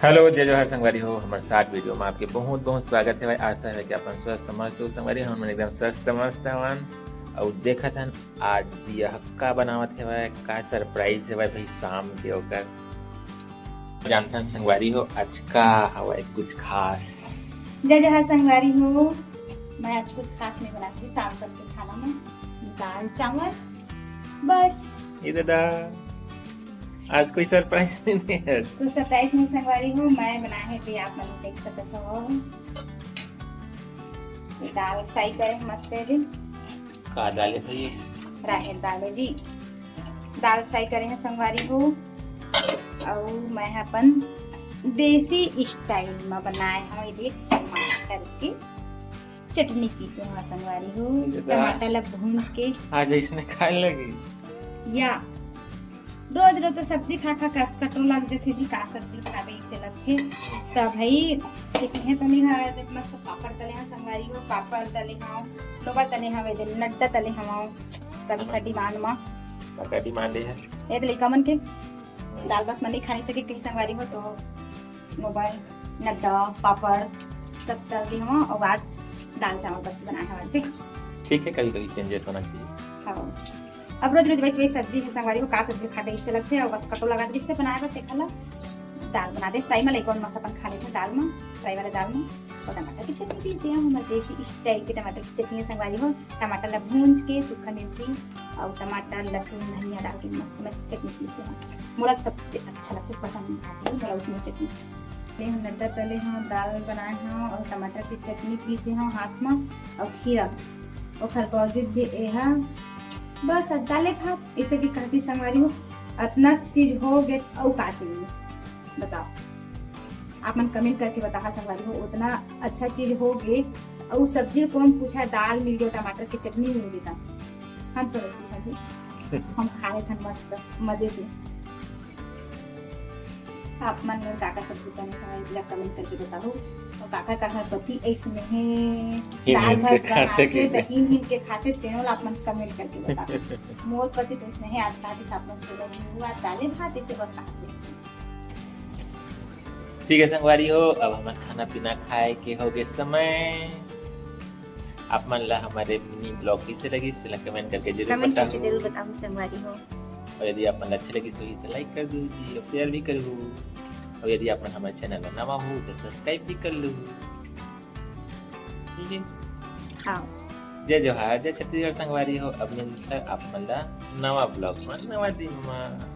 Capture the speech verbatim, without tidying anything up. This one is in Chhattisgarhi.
हेलो, जय जोहार संगवारी हो, हमर शॉर्ट वीडियो में आपके बहुत बहुत स्वागत हे भाई। आशा हे कि अपन स्वस्थ मस्त हो संगवारी हो। हमन एकदम स्वस्थ मस्त हवन। अउ देखत हन आज दिया का बनावत हे भाई, का सरप्राइज हे भाई, भाई शाम के ओकर। जानथन संगवारी हो, आज का हवय कुछ खास। जय जोहार संगवारी हो, मैं आज कुछ खास नहीं बनाती, शाम तक के खाना में दाल चावल बस। ये दादा, आज कोई सरप्राइज नहीं है। कोई सरप्राइज नहीं संगवारी हो, मैं बनाए हे, भी आप मन देख सकत हो। ये दाल फ्राई करे हे मस्त हे जी। का दाल हे भाई? राहेर दाल हे जी। दाल फ्राई करे हे संगवारी हो, अउ मैं ह अपन देसी स्टाइल म बनाए हव ये टमाटर के चटनी पीसे हव संगवारी हो। ये तो टमाटर ला भूंज के। आज इसने खाए लगी। या रोज रोज तो सब्जी खा खा कस कटो लग जथे जी, का सब्जी खाबे इसे लगथे। त भाई इसने तो नहीं खाए, मस्त पापड़ तले हव संगवारी हो, पापड़ तले हव, लोबा तले हव, नड्डा तले हव, सभी का डिमांड मा। का डिमांड हे? ये तो लइका मन के दाल बस मन नहीं खा नहीं सके कहीं संगवारी हो, तो मोबाइल नड्डा पापड़ सब तल दी हव, अउ आज दाल चावल बस बनाए हव। ठीक, ठीक है, कभी कभी चेंजेस होना चाहिए। हाँ, अब रोज रोज वही वही सब्जी हे संगवारी हो, का सब्जी खाबे इसे लगथे, अउ बस कटो लगा दे से बनाए बर तेखर ला दाल बना दे फ्राई में, लइका मन मस्त अपन खा लेथे दाल में, फ्राई वाला दाल में। अउ टमाटर की चटनी पीस दिया, हमर देसी स्टाइल के टमाटर की चटनी हे संगवारी हो। टमाटर ला भूंज के सूखा मिर्ची अउ टमाटर, लहसुन, धनिया डाल के मस्त मैं चटनी पीस दे हव। मोला सबसे अच्छा लगथे, पसंद आथे मोला उसमें चटनी। ले हम नड्डा तले हव, दाल बनाए हव अउ टमाटर की चटनी पीसे हव हाथ में अउ खीरा ओखर बावजूद भी एहा बस दाले भात इसे भी कहती संगवारी हो। अतना चीज हो गे अउ का चाहिए बताओ। आप मन कमेंट करके बताहा संगवारी हो, उतना अच्छा चीज हो गे। अउ सब्जी कौन पूछा, दाल मिल गया, टमाटर की चटनी मिल गई, हम तो नहीं पूछा थे, हम खाए थे मस्त मजे से। आप मन में का का सब्जी बने संगवारी ला कमेंट करके बताओ, अउ का का का पति ऐसने हे हिन दाल हिन भात के बना खाते के के। दही हिन के खाते तेनो ला आप मन कमेंट करके बताओ। मोर पति तो ऐसने हे, आज का दिस आप मन सुबह में हुआ दाले भात इसे बस खाते हैं। ठीक है संगवारी हो, अब हमर खाना पीना खाए के हो गए समय। आप मन ला हमारे मिनी ब्लॉग कैसे लगिस, तेला कमेंट करके जरूर कमेंट करके बताहू। जरूर बताहू संगवारी हो। अउ यदि आप मन ला अच्छे लगिस होही तो लाइक कर दू जी, अउ शेयर भी करहू। अउ यदि आप मन हमारे चैनल में नवा हो तो सब्सक्राइब भी कर लू। ठीक है, हाँ। जय जोहार, जय छत्तीसगढ़ संगवारी हो। अब मिलता आप मन ला नवा ब्लॉग में नवा दिन में।